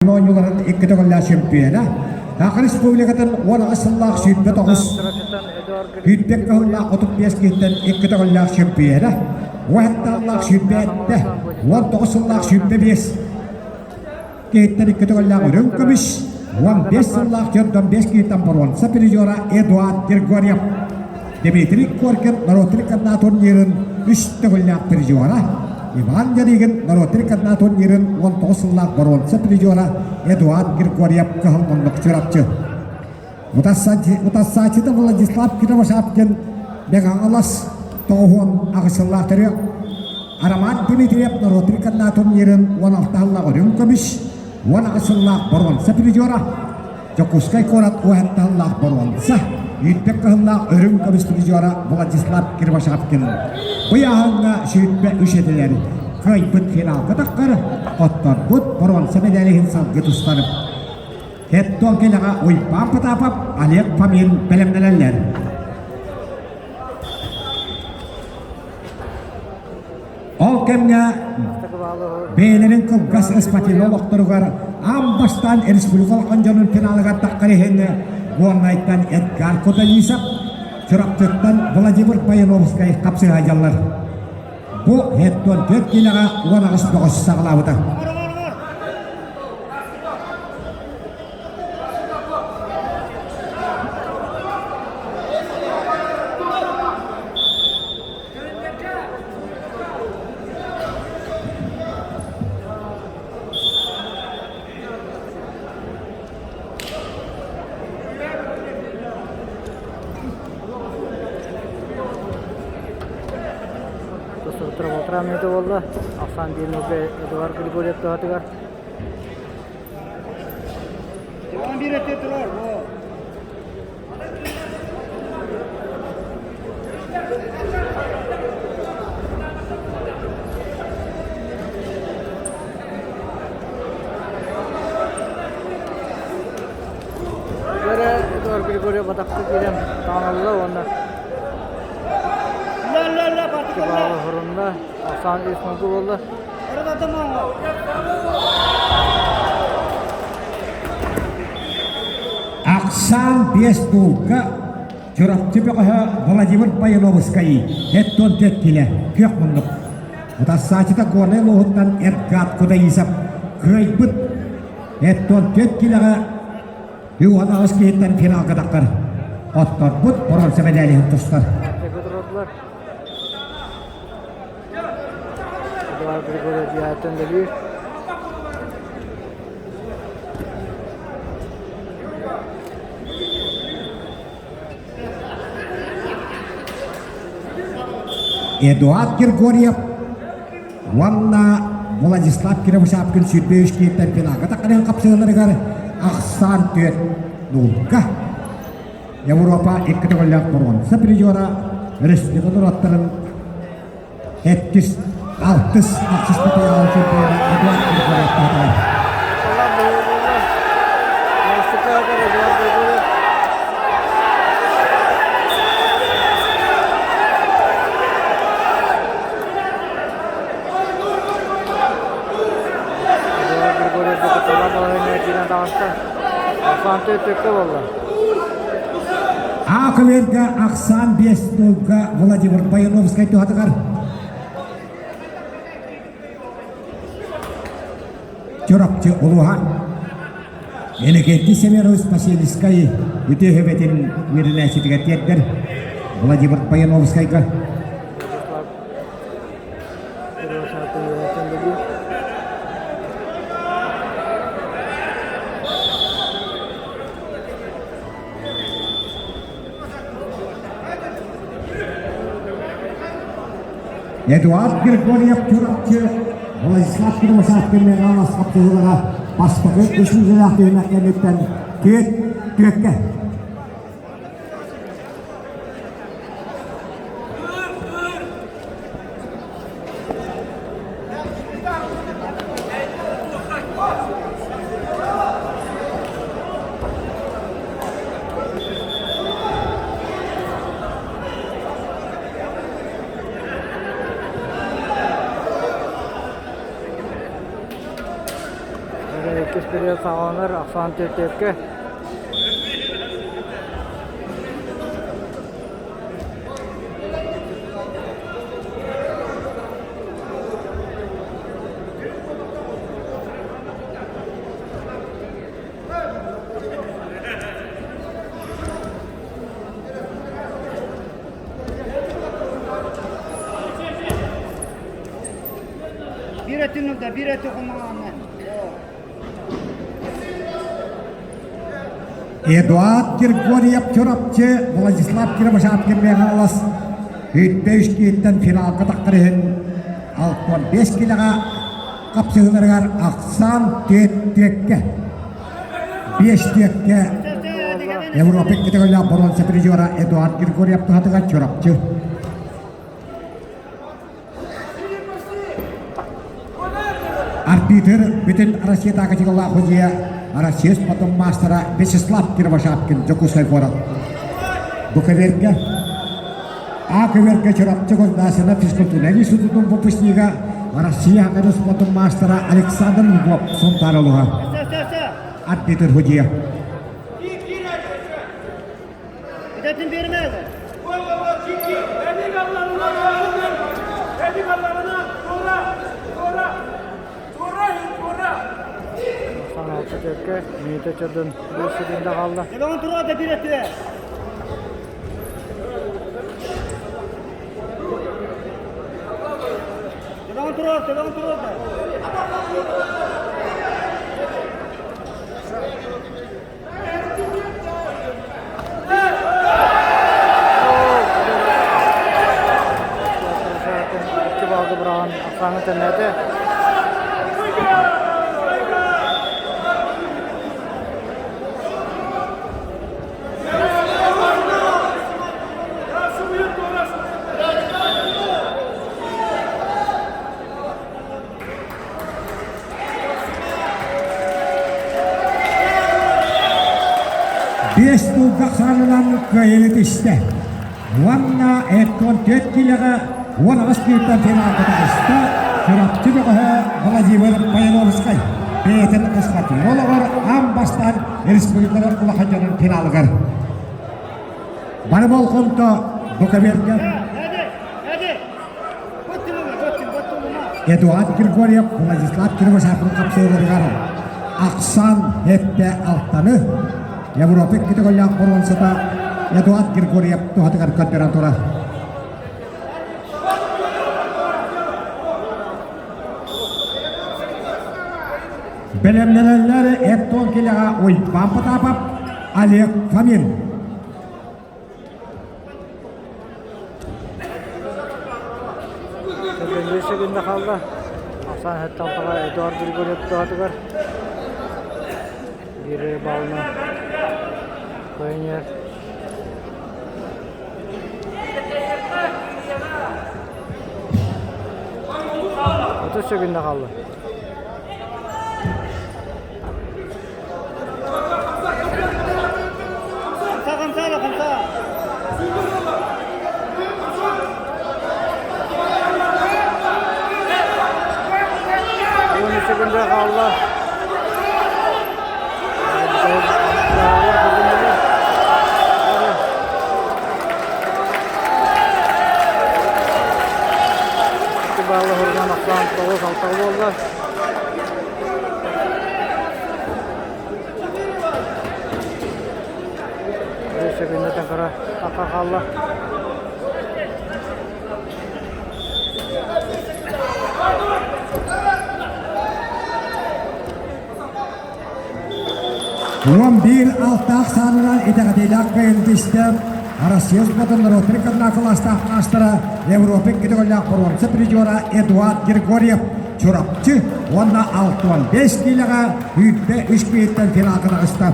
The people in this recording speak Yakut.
Оонньууларын икки төгүллээх чемпиона, Саха Республикатын 18 сыллаах 29, 101 кыһыллаах 35 киһиттэн икки төгүллээх чемпиона, 17 сүүрбэ 19 сыллаах 25 киһиттэн икки төгүллээх үрүҥ көмүс, 15 сыллаах 45 киһиттэн боруонса призера Эдуард Григорьев. Дмитрий Коркин норуоттар иккардаа турнирын үс төгүллээх призера, Иван Ярыгин норуоттар иккардаа турнирын 19 сыллаах боруонса призера Эдуард Григорьев Кыһыл Муннук Чурапчы. Утассааччыта Владислав Кировошапкин Бегаҥалас 98 сыллаах төрүө Роман Дмитриев норуоттар иккардаа турнирын 16 сыллаах үрүҥ көмүс, 18 сыллаах боруонса призера Дьокуускай куорат уһаттааллаах боруонса, үүтбэк кыһыллаах үрүҥ көмүс призера Владислав Кривошапкин бу ыйааһыҥҥа 23 этилэр кыайбыт финалга таххар, хотторбут боруонса медалиһын салгыы тустар. Хеттон кэлэҕэ Уйбаан Потапов, Олег Фомин бэлэмнэнэллэр. Ол кэмҥэ бэйэлэрин кылгас спортивнай олохторугар аан бастаан республика улахан дьонун финалыгар таххар иһин Горнайтан Эдгар Кутанисов, Чурапчыттан Владимир Паяновскай хапсыһаайдьаллар. Бу хеттон 4 киилэҕэ 18 бөҕөс саҕалаабыта. Тутура мүнүүтэ буолла. Ахсаан диэн Эдуард Григорьев туһатыгар. Бэрэ Эдуард Григорьев батахта киирэн таҥалла уонна Кыбаалы хорунна, Ахсаан үс муҥку буолла. Ахсаан биэс дуулга Чурапчы бөҕөһө Владимир Паяновскай Эттон Төттилэ күөх муннук. Утарсааччыта Горнай улууһуттан Эргат Кудаисов кыайбыт Эттон Төттилэҕэ 18 киһиттэн финалга таххар. Отторбут боруонса мэдээлиһин тустар. Эдуард Григорьев дьиэттэн үлэлиир. Эдуард Григорьев уонна Владислав Кировышапкин 23 киһиттэн финалга тахханан хапсыһаларыгар ахсаан түөрт нуулга Европа икки төгүллээх боруонса призера республика норуоттарын Эттис, алтыс, ахсыс материал чемпиона Эдуард Григорьев таһаарар. Эдуард Григорьев кыталан балаһыанньа киирэн таҕыста. Ахсаан төттөккө буолла. Аакылырга ахсаан биэс тылга Владимир Паяновскай туһатыгар Чурапчы улууһа Иннокентий Семенович Васильевскай үтүө сүбэтин үөрэнээччитигэр тиэрдэр Владимир Паяновскайга. Эдуард Григорьев Чурапчы Владислав Кривошапкин Мегалас хапсыһыылара бастакы үс үлэлээх түһүмэх кэнниттэн түөрт түөккэ. Иккис период саҕаланар ахсаан түөртүөккэ. Биир өттүн ылда, биир өттү хомоҕоонно. Эдуард Григорьев Чурапчы Владислав Кировошапкин Михайлос 105 киһиттэн финалга тахсар иһин 65 килэҕэ хапсыһыыларыгар ахсаан түөрт-түөккэ, биэс-түөккэ Европа икки төгүллээх боруонса призера Эдуард Григорьев туһатыгар Чурапчы. Арбитр бүтүн Россиятааҕы титуллаах судьуйа Россия спортун маастара Вячеслав Кировошапкин Дьокуускай куорат. Бу көбүөргэ А көбүөргэ Чурапчы государственнай физкультурнай институтун выпускнига Россия хаканы спортун маастара Александр Львов Сунтаар улууһа. Арбитр судьуйа. Идэтин бермеді. Саналты төккө, мүнүүтэ чордун бу секунда хаалла. Телефон турады bir өтүе. Телефон турар, телефон турар. Икки балга быраҕан ахсааҥҥа төннөөтө. Биэс тылга хаанынан кыайыыны түстэ. Уонна эркон түөрт киилэҕэ 18 киилэттэн финалга таҕыста Чурапчы бөҕөһө Владимир Пояновскай бэйэтин ысхатын олоҕор аан бастаан республикалар улахан дьонун финалыгар. Бары болҕомто бу көбүөргэ Эдуард Григорьев Владислав Кривошапин хапсыыларыгар ахсаан эттэ алтаны Европа икки төгүллээх боруонсата Эдуард Григорьев туһатыгар көрдөрөн турар. Бэлэмнэнэллэр Эптон килэҕэ Уйбаан Потапов, Олег Фомин. Сэргэннии секунда хаалла. Ахсаан сэттэ-алтаҕа Эдуард Григорьев туһатыгар. Биир баллына Пионер. 30 секунда хаалла. 10 секунда хаалла. Баллы хурган ахсаан 9-6 буолла. Секунда кыра тақа хаалла. 11 алтаах саанынан итэҕэтиилээх кыайын Россия спортун норуоттарын кылаастаах маастара Европа икки төгүллээх боруонса призера Эдуард Григорьев Чурапчы уонна 65 киилэҕэ 103 киһиттэн финалга таҕыста.